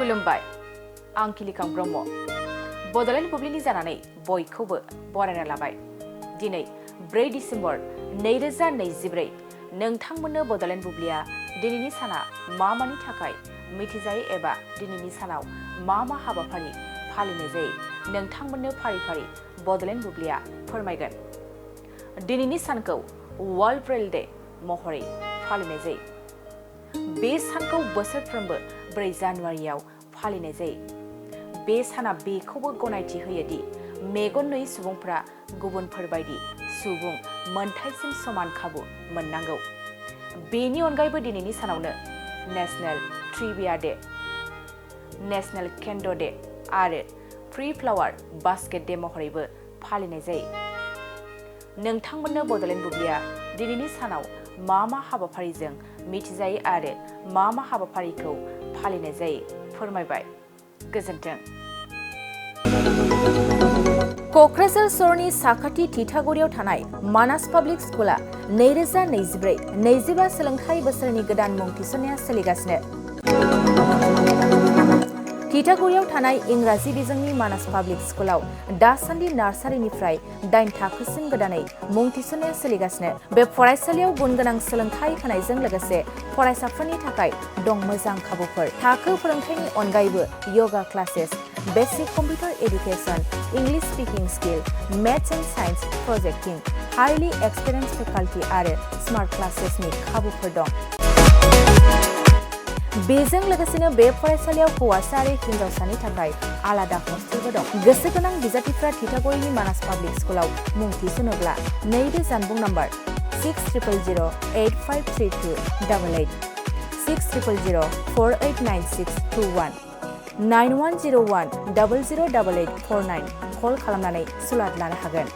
खुलुमबाय आं किलिकां ब्रह्म बड'लेण्ड बुब्लिनि जानानै बयखौबो बरायना लाबाय दिनै 4 डिसेम्बर 2024 नोंथांमोननो बड'लेण्ड बुब्लिया दिनैनि साना मा मानि थाखाय मिथिजायो एबा दिनैनि सानाव मा हाबाफारि फालिनाय जायो नोंथांमोननो फारि फारि बड'लेण्ड बुब्लिया फोरमायगोन दिनैनि सानखौ वर्ल्ड ब्रेल डे महरै फालिनाय जायो बे सानखौ बोसोरफ्रोमबो 4 जानुवारियाव फालिनाय जायो बे साना बेखौबो गनायथि होयो दि मेगन नुयै सुबुंफोरा गुबुनफोरबायदि सुबुं मोनथायसिम समान खाबु मोननांगौ बेनि अनगायैबो दिनैनि सानावनो national trivia day national canned' day आरो फ्री फ्लावर बास्केट डे महरैबो फालिनाय जायो नोंथांमोननो बड'लेण्ड बुब्लिया दिनैनि सानाव मा हाबाफारिजों मिथिजायो आरो मा हाबाफारिखौ फालिनाय जायो फोरमायबाय गोजोन्थों क'क्राझार सहरनि साखाथि थिथागुरियाव थानाय मानास पाब्लिक स्कुला 2024-25 सोलोंथाइ बोसोरनि गोदान मुं थिसननाया सोलिगासिनो थिथागुरियाव थानाय इंराजि बिजोंनि मानास पाब्लिक स्कुलाव दासान्दि नार्सारिनिफ्राय 8 थाखोसिम गोदानै मुं थिसननाया सोलिगासिनो बे फरायसालियाव गुनगोनां सोलोंथाइ होनायजों लोगोसे फरायसाफोरनि थाखाय दं मोजां खाबुफोर थाखो फोरोंथायनि अनगायैबो yoga classes basic computer education English speaking skill maths and science projecting highly experience faculty आरो स्मार्ट क्लासेसनि खाबुफोर दं बेजों लोगोसेनो बे फरायसालियाव हौवासा आरो हिन्जावसानि थाखाय आलादा हस्टेलबो दं गोसो गोनां बिजाथिफ्रा थिथागुरिनि मानास पाब्लिक स्कुलाव मुं थिसनोब्ला नैबे जानबुं नम्बर 6000853288 6000489621 9101 008849 कल खालामनानै सुलाद लानो हागोन